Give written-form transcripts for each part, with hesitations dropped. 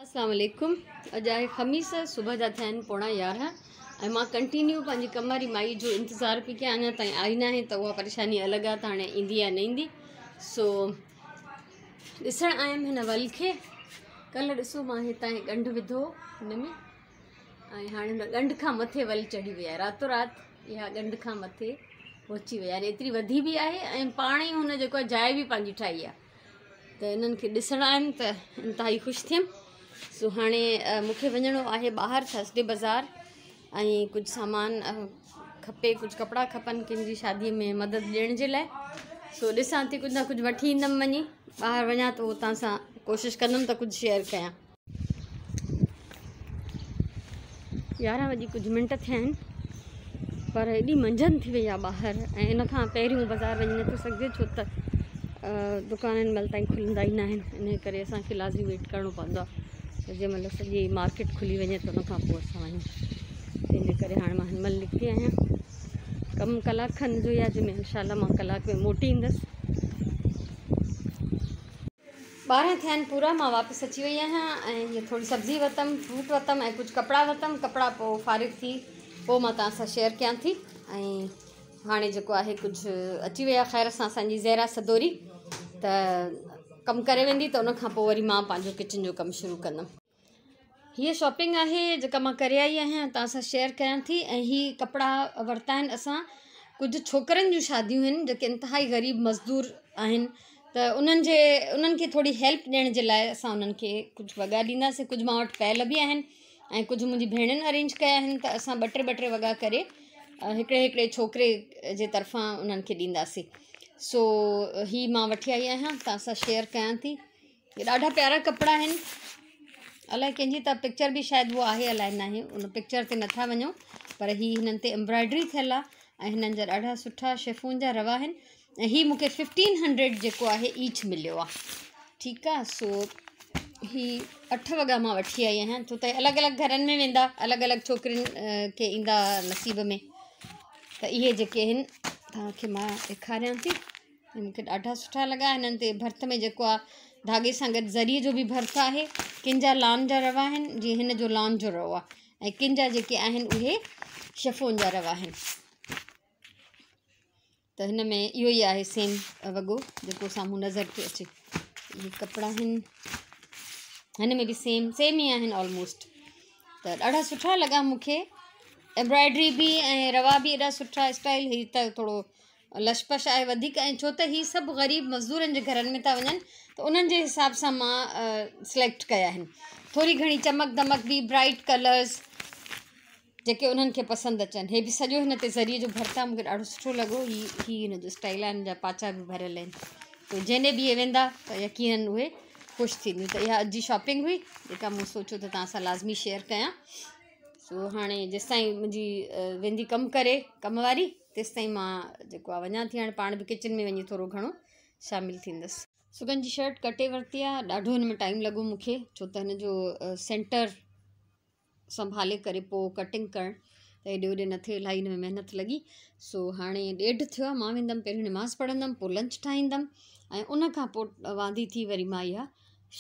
اسلام عليڪم. اڄ آهي خميس، صبح جا ٿيا آهن 10:45 ۽ مان ڪنٽينيو پنهنجي ڪم واري مائي جو انتظار پئي ڪيان، اڃا تائين آئي ناهي ته اها پريشاني الڳ آهي ته هاڻي ايندي يا نه ايندي. سو ڏسڻ آيم هن ول کي. ڪلهه ڏسو مان هتان هي ڳنڍ وڌو هن ۾ ۽ هاڻي هن ڳنڍ کان مٿي ول چڙهي وئي آهي. راتو رات اها ڳنڍ کان مٿي پهچي وئي آهي، يعني ايتري وڌي به آهي ۽ پاڻ ئي هن جيڪو آهي جاء به پنهنجي ٺاهي آهي. ته انهن کي ڏسڻ آيم ته انتهائي خوش ٿيم. سو هاڻي مون کي وڃڻو آهي ٻاهر ٿرسڊي بازار ۽ ڪجهه سامان کپي، ڪجهه ڪپڙا کپن ڪن جي شاديء ۾ مدد ڏيڻ جي لاء. سو ڏسان ٿي ڪجهه نه ڪجهه وٺي ايندم، وڃي ٻاهر وڃان ته اتان سان ڪوشش ڪندم ته ڪجهه شيئر ڪيان. 11 وڄي ڪجهه منٽ ٿيا آهن پر ايڏي منجهند ٿي وئي آهي ٻاهر ۽ ان کان پهريون بازار وڃي نٿو سگهجي ڇو ته دڪان هن مهل تائين کلندا ئي ناهن، ان ڪري اسانکي لازمي ويٽ ڪرڻو پوندو آهي ته جنهن مهل سڄي مارڪيٽ کلي وڃي ته ان کان پوء اسان وڃون. ان ڪري هاڻي مان هن مهل نڪتي آهيان. ڪم ڪلاڪ کن جو ئي آهي جنهن ۾ انشاء الله مان ڪلاڪ ۾ موٽي ايندس. 12 ٿيا آهن پورا، مان واپس اچي وئي آهيان ۽ هيء ٿوري سبزي ورتم، فروٽ ورتم ۽ ڪجهه ڪپڙا ورتم. ڪپڙا پوء فارغ ٿي پوء مان توهان سان شيئر ڪيان ٿي. ۽ هاڻي جيڪو آهي ڪجهه اچي وئي آهي خير سان اسان جي زهرا صدوري ته ڪم ڪري ويندي ته ان کان پوء وري مان پنهنجو ڪچن جو ڪم شروع ڪندم. هيء شاپنگ آهي جيڪا مان ڪري آئي آهيان توهان سان شيئر ڪيان ٿي ۽ هي ڪپڙا ورتا آهن اسان ڪجهه ڇوڪرن جون شاديون آهن جيڪي انتهائي غريب مزدور آهن ته انهن جي انهن کي ٿوري هيلپ ڏيڻ جي لاء اسان انهن کي ڪجهه وڳا ڏينداسين. ڪجهه مان وٽ پيل به آهن ۽ ڪجهه منهنجي ڀيڻن ارينج ڪيا آهن ته اسان ٻه ٽي ٻه ٽي وڳا ڪري هڪڙي هڪڙي ڇوڪري جي طرفان انهن کي ڏينداسين. سو هي مان وٺي آئي آهيان توهان سان شيئر ڪيان ٿي. هي ڏاڍا پيارا ڪپڙا آهن. الائي ڪنهن جي ته پڪچر به شايد اهو آهي الائي ناهي، ان پڪچر تي نٿا وڃون پر هي هنن تي امبرائڊري ٿيل آهي ۽ هنن جا ڏاڍا سٺا شيفون جا روا آهن ۽ هي مونکي 1500 جيڪو آهي ايچ مليو آهي. ٺيڪ آهي. سو هي 8 وڳا مان وٺي آئي آهيان ڇو ته الڳ الڳ گهرن ۾ ويندا، الڳ الڳ ڇوڪرين کي ايندا نصيب ۾. ته اهي جيڪي آهن توهان کي مان ڏيکاريان ٿي. هي مون کي ڏاڍا سٺا لڳا. هنن تي ڀرت ۾ جيڪو آ ڌاڳي سان گڏ زريء جو به ڀرت آهي. ڪن جا لان جا روا آهن، جيئن هن جو لان جو رئو آ ۽ ڪن جا جيڪي آهن اهي شفون جا روا آهن. ته هن ۾ اهو ئي آهي سيم وڳو جيڪو سامهون نظر ٿو اچي. اهي ڪپڙا آهن، هن ۾ به سيم سيم ئي آهن آلموسٽ. ته ڏاڍا سٺا لڳا مون کي، ايمبرائڊري به ۽ روا به ايڏا سٺا اسٽائل. هي ته ٿورو لش پش آهي وڌيڪ ۽ ڇو ته هي سڀ غريب مزدورن جي گهرن ۾ ٿا وڃن ته انهن جي حساب سان مان سليڪٽ ڪيا آهن. ٿوري گهڻي چمڪ دمڪ به، برائٽ ڪلرز جيڪي انهن کي پسند اچن. هي به سڄو هن تي زريء جو ڀرت آهي، مون کي ڏاڍو سٺو لڳو. هي هن جو اسٽائل آهي، هن جا پاچا به ڀريل آهن. ته جنهن ڏي به اهي ويندا ته يقينن اهي خوش ٿينديون. ته اها اڄ جي شاپنگ هئي جيڪا مون سوچيو ته توهان سان لازمي شيئر ڪيان. سو هاڻي جيستائين منهنجي ويندي ڪم ڪري ڪم واري تيستائين مان جيڪو آهي وڃان ٿي هاڻي پاڻ به ڪچن ۾ وڃي ٿورو گهڻو شامل ٿيندس. سگن جي شرٽ ڪٽي ورتي آهي، ڏاڍو هن ۾ ٽائيم لڳو مون کي ڇو ته هن جو سينٽر سنڀالي ڪري پوء ڪٽنگ ڪرڻ ته هيڏي هوڏي نه ٿئي، الاهي هن ۾ محنت لڳي. سو هاڻي 1:30 ٿيو آهي، مان ويندم پهريون نماز پڙهندم پوء لنچ ٺاهيندم ۽ ان کان پوء واندي ٿي وري مان اها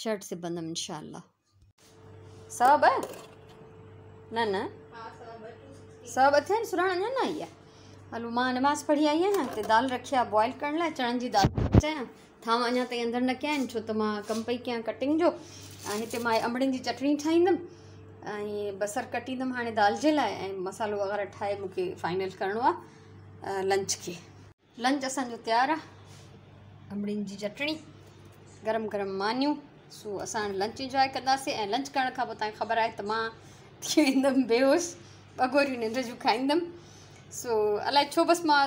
شرٽ سبندم انشاء الله. 2:15؟ نه نه 2:15 ٿيا آهن، سرهاڻ اڃا نه آئي آهي. هلو مان نماز پڙهي آئي آهيان، هتي دال رکي آهي بوائل ڪرڻ لاء، چڻن جي دال پچايان. ٿانو اڃا تائين اندر نه ڪيا آهن ڇو ته مان ڪم پئي ڪيان ڪٽنگ جو. ۽ هتي مان انبڙين جي چٽڻي ٺاهيندم ۽ بصر ڪٽيندم هاڻي دال جي لاء ۽ مصالحو وغيره ٺاهي مونکي فائنل ڪرڻو آهي لنچ کي. لنچ اسان جو تيار آ، انبڙين جي چٽڻي، گرم گرم مانيون. سو اسان هاڻي لنچ انجواء ڪنداسين ۽ لنچ ڪرڻ کان پوء توهان کي خبر آهي ته مان ٿي ويندم بيهوش، ٻه گوريون ننڊ جون کائيندم. سو الائي ڇو بس مان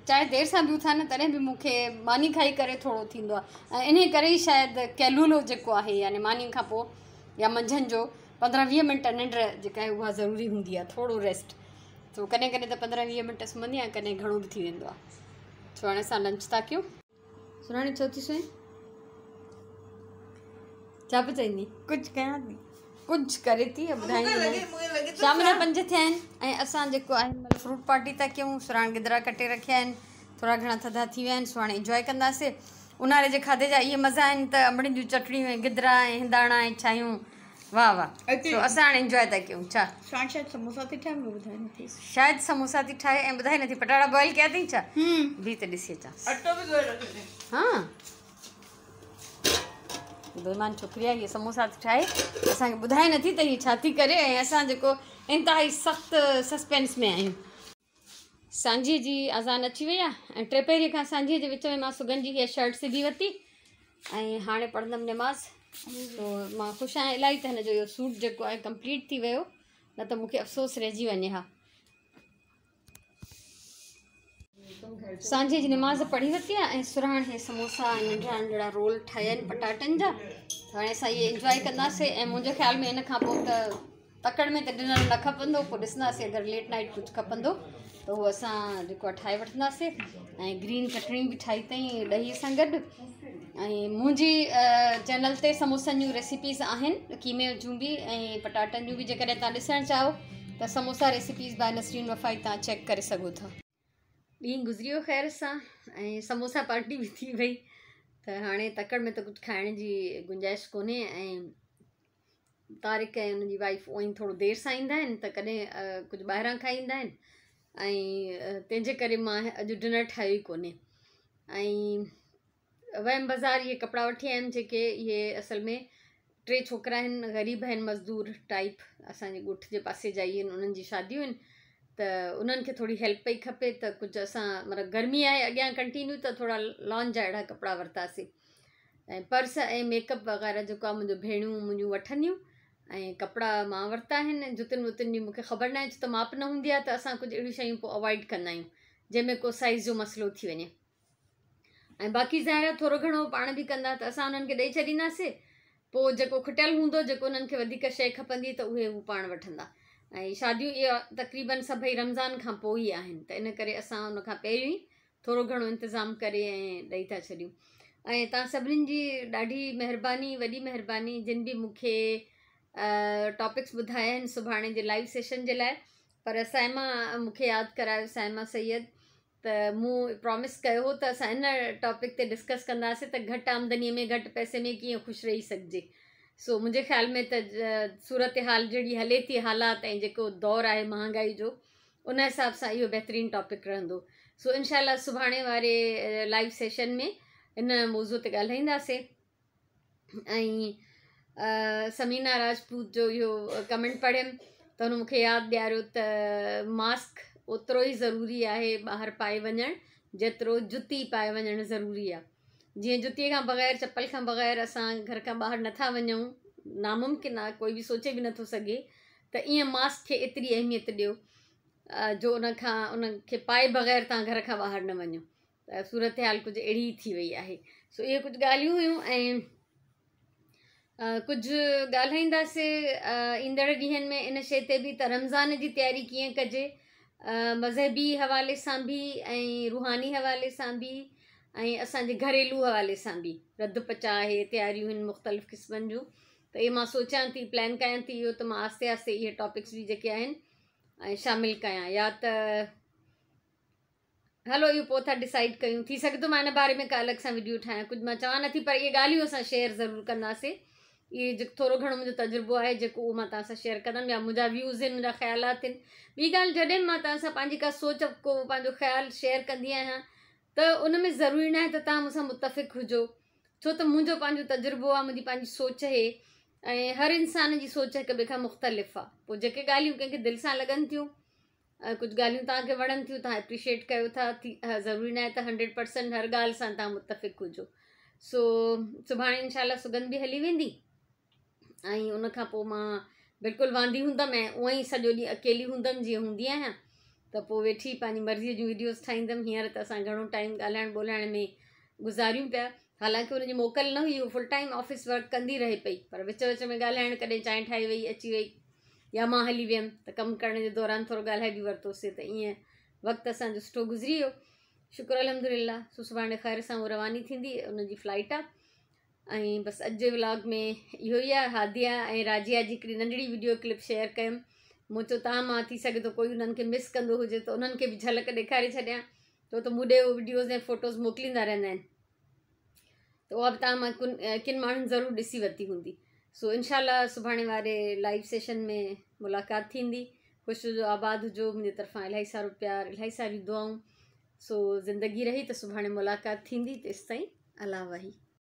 چاهي دير سان به اٿان نه تڏهن به مون کي ماني کائي ڪري ٿورو ٿيندو آهي ۽ انهي ڪري ئي شايد ڪيلولو جيڪو آهي يعني ماني کان پوء يا منجهند جو 15-20 منٽ ننڊ جيڪا آهي اها ضروري هوندي آهي، ٿورو ريسٽ. سو ڪڏهن ڪڏهن ته 15-20 منٽ سمهندي آهيان، ڪڏهن گهڻو به ٿي ويندو آهي. سو هاڻي اسان لنچ ٿا ڪيون. سرهاڻي ڇو ٿي سوئين؟ ڇا پئي چئيندي؟ ڪجهه ڪيان ٿي. ڪجهه ڪري ٿي ٻڌائيندي. شام جا 5 ٿيا آهن ۽ اسان جيڪو آهي هن مهل فروٽ پارٽي ٿا ڪيون. سرهاڻ گدرا ڪٽي رکيا آهن، ٿورا گهڻا ٿڌا ٿي ويا آهن، سو هاڻي انجواء ڪنداسي. اونهاري جي کاڌي جا اهي مزا آهن ته انبڙين جون چٽڻيون ۽ گدرا ۽ هنداڻا ۽ ڇايون واهه واهه سو اسان هاڻي انجواء ٿا ڪيون ڇا؟ ساڻ شايد سموسا ٿي ٺاهي مون کي ٻڌائي نٿي. شايد سموسا ٿي ٺاهي ۽ ٻڌائي نٿي پٽاٽا بوائل ڪيا اٿئي ڇا؟ بيهه ته ڏسي اچانس. اٽو به ڳوهي رکيو اٿئي. ها بيمان ڇوڪري آهي هي سموسا ٿي ٺاهي اسان کي ٻڌائي نٿي ته هي ڇا ٿي ڪري ۽ اسان جيڪو انتهائي سخت سسپينس ۾ آهيون. سانجهيء جي اذان اچي وئي آهي ۽ ٽيپهريء کان سانجهيء جي وچ ۾ مان سگن جي هيء شرٽ سبي ورتي ۽ هاڻي پڙهندم نماز. سو مان خوش آهيان الاهي ته هن جو اهو سوٽ جيڪو آهي ڪمپليٽ ٿي ويو نه ته مون کي افسوس رهجي وڃي ها. سانجهيء جي نماز پڙهي ورتي آهي ۽ سرهاڻ هي سموسا ۽ ننڍڙا ننڍڙا رول ٺاهيا آهن پٽاٽن جا ته هاڻي اسان اهي انجواء ڪنداسين ۽ منهنجي خيال ۾ ان کان پوء ته تڪڙ ۾ ته ڊنر نه کپندو پوء ڏسنداسين اگر ليٽ نائيٽ ڪجهه کپندو ته اهو اسان جيڪو آهي ٺاهي وٺنداسين ۽ گرين چٽڻي به ٺاهي اٿئي ڏهي سان گڏ ۽ منهنجي چينل تي سموسن جون ريسيپيز آهن قيمي جون به ۽ پٽاٽن جون به جيڪڏهن توهان ڏسڻ چاهو ته سموسا ريسيپيز باء نسرين وفائي تان چيڪ ڪري سگهو ٿا. ڏينهن گذري ويو خير سان ۽ سموسا پارٽي به ٿي وئي ته هاڻي تڪڙ ۾ ته ڪجهه کائڻ جي گنجائش ڪونهي ۽ طارق ۽ ان جي وائيف اونئن ئي ٿورو دير سان ايندا آهن ته ڪڏهن ڪجهه ٻاهران کائي ايندا آهن ۽ تنهن جي ڪري مان اڄ ڊنر ٺاهيو ئي ڪونهي ۽ ويم بازار اهي ڪپڙا وٺي آيم جيڪي اهي اصل ۾ ٽي ڇوڪرا آهن غريب آهن مزدور ٽائيپ اسانجي ڳوٺ جي پاسي جا ئي آهن انهن جي شاديون آهن ته انهن کي ٿوري هيلپ پئي کپي ته ڪجهه اسان مطلب گرمي آهي اڳيان ڪنٽينيو ته ٿورا لان جا اهڙا ڪپڙا ورتاسي ۽ پرس ۽ ميڪ اپ وغيره جيڪو آهي منهنجو ڀيڻيون منهنجون وٺنديون ۽ ڪپڙا مان ورتا آهن جتين وتين جي مونکي خبر ناهي ڇو ته ماپ نه هوندي آهي ته اسان ڪجهه اهڙيون شيون پوء اوائڊ ڪندا آهيون جنهن ۾ ڪو سائز جو مسئلو ٿي وڃي ۽ باقي ظاهر آهي ٿورو گهڻو پاڻ به ڪندا ته اسان انهن کي ڏئي ڇڏينداسي پوء جيڪو کٽيل هوندو جيڪو انهن کي وڌيڪ شيء کپندي ته اهي هو پاڻ وٺندا ۽ شاديون اهي تقريبن سڀئي رمضان کان پوء ئي آهن ته ان ڪري اسان ان کان پهريون ئي ٿورو گهڻو انتظام ڪري ۽ ڏئي ٿا ڇڏيون ۽ توهان سڀني جي ڏاڍي مهرباني وڏي مهرباني جن به مون کي ٽاپڪس ٻڌايا آهن سڀاڻي جي لائيو سيشن جي لاء پر سائمه مون کي ياد ڪرايو سائمه سيد ته مون پرامس ڪيو هو ته اسان ان ٽاپڪ تي ڊسڪس ڪنداسين ته گهٽ آمدني ۾ گهٽ پئسي ۾ ڪيئن خوش رهي سگهجي سو منهنجي خيال ۾ ته صورتحال جهڙي هلي ٿي حالات ۽ جيڪو دور آهي مهانگائي جو ان حساب سان اهو بهترين ٽاپڪ رهندو سو انشاء الله سڀاڻي واري لائيو سيشن ۾ ان موضوع تي ڳالهائينداسين ۽ ثمينه راجپوت جو اهو ڪمينٽ پڙهيم ته هن مونکي ياد ڏياريو ته ماسڪ اوترو ئي ضروري آهي ٻاهر پائي وڃڻ جيترو جتي پائي وڃڻ ضروري آهي جيئن جتي کان بغير چپل کان بغير اسان گهر کان ٻاهر نٿا وڃون ناممڪن آهي ڪوئي به سوچي به نٿو سگهي ته ائين ماسڪ کي ايتري اهميت ڏيو جو ان کان ان کي پائي بغير توهان گهر کان ٻاهر نه وڃو ته صورتحال ڪجهه اهڙي ئي ٿي وئي آهي سو اهي ڪجهه ڳالهيون هيون ۽ ڪجهه ڳالهائينداسي ايندڙ ڏينهن ۾ ان شيء تي به ته رمضان جي تياري ڪيئن ڪجي مذهبي حوالي سان به ۽ روحاني حوالي سان به ۽ اسانجي گهريلو حوالي سان به رڌ پچاء آهي تياريون آهن مختلف قسمن جون ته اهي مان سوچيان ٿي پلان ڪيان ٿي اهو ته مان آهستي آهستي اهي ٽاپڪس به جيڪي آهن ۽ شامل ڪيان يا ته هلو اهو پوء ٿا ڊسائيڊ ڪيون ٿي سگهي ٿو مان ان باري ۾ ڪا الڳ سان وڊيو ٺاهيان ڪجهه مان چوان نٿي پر اهي ڳالهيون اسان شيئر ضرور ڪنداسين اهي جيڪو ٿورو گهڻو منهنجو تجربو آهي جيڪو اهو مان توهان سان شيئر ڪندم يا منهنجا ويوز آهن منهنجا خيالات آهن ٻي ڳالهه جڏهن مان توهان سان پنهنجي ڪا سوچ ڪو پنهنجو خيال شيئر ڪندي آهيان ته ان ۾ ضروري ناهي ته توهان مون سان متفق هجو ڇو ته منهنجو پنهنجو تجربو آهي منهنجي پنهنجي سوچ اهي ۽ هر انسان جي سوچ هڪ ٻئي کان مختلف آهي پوء جيڪي ڳالهيون ڪنهن کي دل سان لڳن ٿيون ۽ ڪجهه ڳالهيون توهان کي وڻن ٿيون توهان اپريشيٽ ڪيو ٿا ضروري ناهي ته 100% هر ڳالهه سان توهان متفق هجو سو سڀاڻي انشاء الله سڳنڌ به هلي ويندي ۽ ان کان پوء مان بلڪل واندي هوندم ۽ اونئن ئي سڄو ڏينهن اڪيلي هوندم جيئن هوندي آهيان ته پوء ويٺي پنهنجي مرضيء جون وڊيوز ٺاهيندم هينئر ته اسان گهڻو ٽائيم ڳالهائڻ ٻولهائڻ ۾ گذاريون پيا حالانڪه ان جي موڪل نه هئي هو فل ٽائيم آفيس ورڪ ڪندي رهي پئي پر وچ وچ ۾ ڳالهائڻ ڪڏهن چانهه ٺاهي وئي اچي وئي يا مان هلي ويم ته ڪم ڪرڻ جي دوران ٿورو ڳالهائي به ورتوسي ته ائين وقت اسان جو سٺو گذري ويو شڪر الحمدلله سو سڀاڻي خير سان هو رواني ٿيندي ان جي فلائيٽ آهي ۽ بس اڄ جي ولاگ ۾ اهو ئي آهي هاديه ۽ راجيه جي هڪڙي ننڍڙي وڊيو ڪلپ شيئر ڪيم مون چيو توهان مان ٿي سگهي ٿو ڪوئي انهن کي مس ڪندو هجي ته انهن کي به جهلڪ ڏيکاري ڇڏيان ڇو ته مون ڏي اهي وڊيوز ۽ فوٽوز موڪليندا رهندا آهن ته اها به توهان مان ڪن ڪن ماڻهن ضرور ڏسي ورتي هوندي. सो इनशाला सुभाणे वारे लाइव सेशन में मुलाक़ात थींदी। ख़ुशि हुजो, आबाद हुजो। मुंहिंजी तरफ़ां इलाही सारो प्यार, इलाही सारियूं दुआऊं। सो ज़िंदगी रही त सुभाणे मुलाक़ात थींदी, तेसि ताईं अलाह वाही।